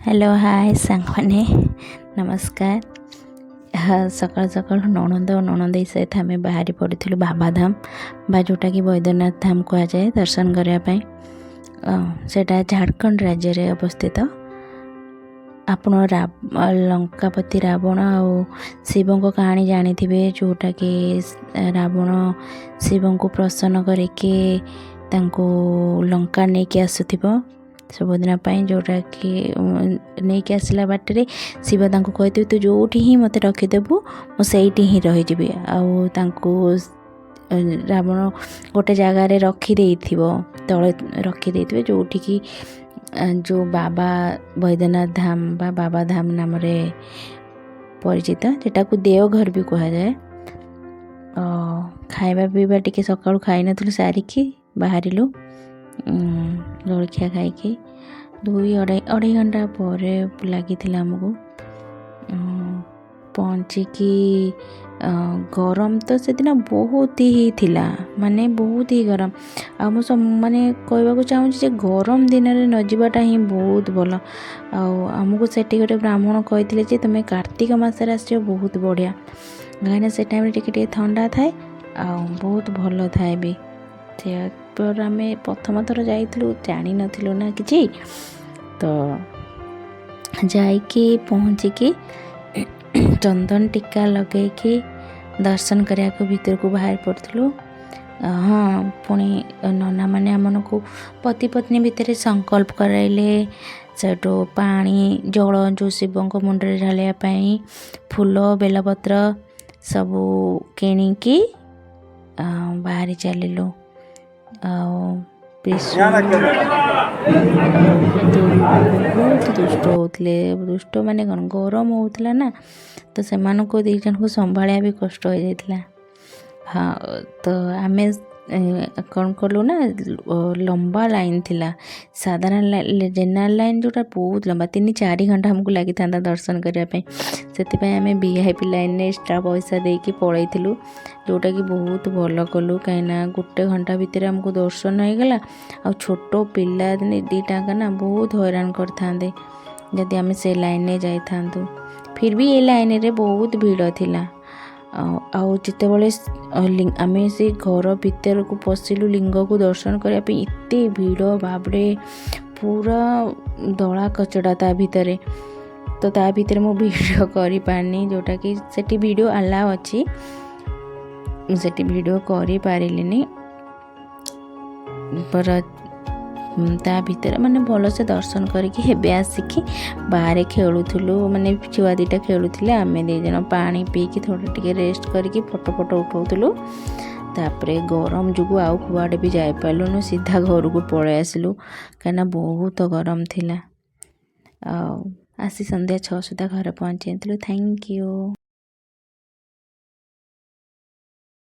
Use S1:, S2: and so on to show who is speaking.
S1: Hello, ହାଏ ସାଙ୍ଗମାନେ, ନମସ୍କାର। ହଁ, ସକାଳୁ ସକାଳୁ ନଣନ୍ଦ ଓ ନଣନ୍ଦେଇ ସହିତ ଆମେ ବାହାରି ପଡ଼ିଥିଲୁ ବାବାଧାମ ବା ଯେଉଁଟାକି ବୈଦ୍ୟନାଥ ଧାମ କୁହାଯାଏ, ଦର୍ଶନ କରିବା ପାଇଁ। ସେଇଟା ଝାଡ଼ଖଣ୍ଡ ରାଜ୍ୟରେ ଅବସ୍ଥିତ। ଆପଣ ଲଙ୍କାପତି ରାବଣ ଆଉ ଶିବଙ୍କ କାହାଣୀ ଜାଣିଥିବେ, ଯେଉଁଟାକି ରାବଣ ଶିବଙ୍କୁ ପ୍ରସନ୍ନ କରିକି ତାଙ୍କୁ ଲଙ୍କା ନେଇକି ଆସୁଥିବ ସବୁଦିନ ପାଇଁ, ଯେଉଁଟାକି ନେଇକି ଆସିଲା ବାଟରେ ଶିବ ତାଙ୍କୁ କହିଥିବେ, "ତୁ ଯେଉଁଠି ହିଁ ମୋତେ ରଖିଦେବୁ, ମୁଁ ସେଇଠି ହିଁ ରହିଯିବି।" ଆଉ ତାଙ୍କୁ ରାବଣ ଗୋଟେ ଜାଗାରେ ରଖିଦେଇଥିବ, ତଳେ ରଖିଦେଇଥିବେ, ଯେଉଁଠିକି ଯେଉଁ ବାବା ବୈଦ୍ୟନାଥ ଧାମ ବା ବାବା ଧାମ ନାମରେ ପରିଚିତ, ଯେଟାକୁ ଦେଓଘର ବି କୁହାଯାଏ। ଖାଇବା ପିଇବା ଟିକେ ସକାଳୁ ଖାଇନଥିଲୁ, ସାରିକି ବାହାରିଲୁ। ଜଳଖିଆ ଖାଇକି ଦୁଇ ଅଢ଼େଇ ଅଢ଼େଇ ଘଣ୍ଟା ପରେ ଲାଗିଥିଲା ଆମକୁ ପହଞ୍ଚିକି। ଗରମ ତ ସେଦିନ ବହୁତ ହି ଥିଲା, ମାନେ ବହୁତ ହି ଗରମ। ଆଉ ମୁଁ ମାନେ କହିବାକୁ ଚାହୁଁଛି ଯେ ଗରମ ଦିନରେ ନ ଯିବାଟା ହିଁ ବହୁତ ଭଲ। ଆଉ ଆମକୁ ସେଠି ଗୋଟେ ବ୍ରାହ୍ମଣ କହିଥିଲେ ଯେ ତୁମେ କାର୍ତ୍ତିକ ମାସରେ ଆସିବ, ବହୁତ ବଢ଼ିଆ, କାହିଁକିନା ସେ ଟାଇମ୍ରେ ଟିକେ ଟିକେ ଥଣ୍ଡା ଥାଏ ଆଉ ବହୁତ ଭଲ ଥାଏ ବି। ସେପରେ ଆମେ ପ୍ରଥମ ଥର ଯାଇଥିଲୁ, ଜାଣିନଥିଲୁ ନା କିଛି। ତ ଯାଇକି ପହଞ୍ଚିକି ଚନ୍ଦନ ଟୀକା ଲଗେଇକି ଦର୍ଶନ କରିବାକୁ ଭିତରକୁ ବାହାରି ପଡ଼ିଥିଲୁ। ହଁ, ପୁଣି ନନାମାନେ ଆମମାନଙ୍କୁ ପତି ପତ୍ନୀ ଭିତରେ ସଂକଳ୍ପ କରାଇଲେ। ସେଠୁ ପାଣି ଜଳ ଯେଉଁ ଶିବଙ୍କ ମୁଣ୍ଡରେ ଢାଳିବା ପାଇଁ ଫୁଲ, ବେଲପତ୍ର ସବୁ କିଣିକି ବାହାରି ଚାଲିଲୁ। ଆଉ ପିସୁ ବହୁତ ଦୁଷ୍ଟ ହେଉଥିଲେ। ଦୁଷ୍ଟ ମାନେ କ'ଣ, ଗରମ ହେଉଥିଲା ନା, ତ ସେମାନଙ୍କୁ ଦୁଇ ଜଣଙ୍କୁ ସମ୍ଭାଳିବା ବି କଷ୍ଟ ହୋଇଯାଇଥିଲା। ହଁ, ତ ଆମେ କ'ଣ କଲୁ ନା, ଲମ୍ବା ଲାଇନ୍ ଥିଲା। ସାଧାରଣ ଜେନେରାଲ୍ ଲାଇନ୍ ଯେଉଁଟା ବହୁତ ଲମ୍ବା, 3-4 ଘଣ୍ଟା ଆମକୁ ଲାଗିଥାନ୍ତା ଦର୍ଶନ କରିବା ପାଇଁ। ସେଥିପାଇଁ ଆମେ ଭିଆଇପି ଲାଇନ୍ରେ ଏକ୍ସଟ୍ରା ପଇସା ଦେଇକି ପଳେଇଥିଲୁ, ଯେଉଁଟାକି ବହୁତ ଭଲ କଲୁ, କାହିଁକିନା ଗୋଟେ ଘଣ୍ଟା ଭିତରେ ଆମକୁ ଦର୍ଶନ ହେଇଗଲା। ଆଉ ଛୋଟ ପିଲା ଦୁଇଟାଙ୍କ ନା ବହୁତ ହଇରାଣ କରିଥାନ୍ତେ ଯଦି ଆମେ ସେ ଲାଇନ୍ରେ ଯାଇଥାନ୍ତୁ। ଫିର୍ ବି ଏ ଲାଇନ୍ରେ ବହୁତ ଭିଡ଼ ଥିଲା। ଆଉ ଯେତେବେଳେ ଆମେ ସେ ଘର ଭିତରକୁ ପଶିଲୁ ଲିଙ୍ଗକୁ ଦର୍ଶନ କରିବା ପାଇଁ, ଏତେ ଭିଡ଼ ବାବରେ, ପୁରା ଦଳା କଚଡ଼ା ତା ଭିତରେ। ତ ତା ଭିତରେ ମୁଁ ଭିଡ଼ିଓ କରିପାରିନି, ଯେଉଁଟାକି ସେଠି ଭିଡ଼ିଓ ଆଲାଉ ଅଛି, ମୁଁ ସେଠି ଭିଡ଼ିଓ କରିପାରିଲିନି। ପର ତା ଭିତରେ ମାନେ ଭଲସେ ଦର୍ଶନ କରିକି ଏବେ ଆସିକି ବାହାରେ ଖେଳୁଥିଲୁ। ମାନେ ଛୁଆ ଦୁଇଟା ଖେଳୁଥିଲେ, ଆମେ ଦୁଇ ଜଣ ପାଣି ପିଇକି ଥୋଡ଼ା ଟିକେ ରେଷ୍ଟ କରିକି ଫଟୋ ଫଟୋ ଉଠାଉଥିଲୁ। ତାପରେ ଗରମ ଯୋଗୁଁ ଆଉ କୁଆଡ଼େ ବି ଯାଇପାରିଲୁନୁ, ସିଧା ଘରକୁ ପଳେଇ ଆସିଲୁ, କାହିଁକିନା ବହୁତ ଗରମ ଥିଲା। ଆଉ ଆସି ସନ୍ଧ୍ୟା 6 ସୁଦ୍ଧା ଘରେ ପହଞ୍ଚି ଯାଇଥିଲୁ। Thank you.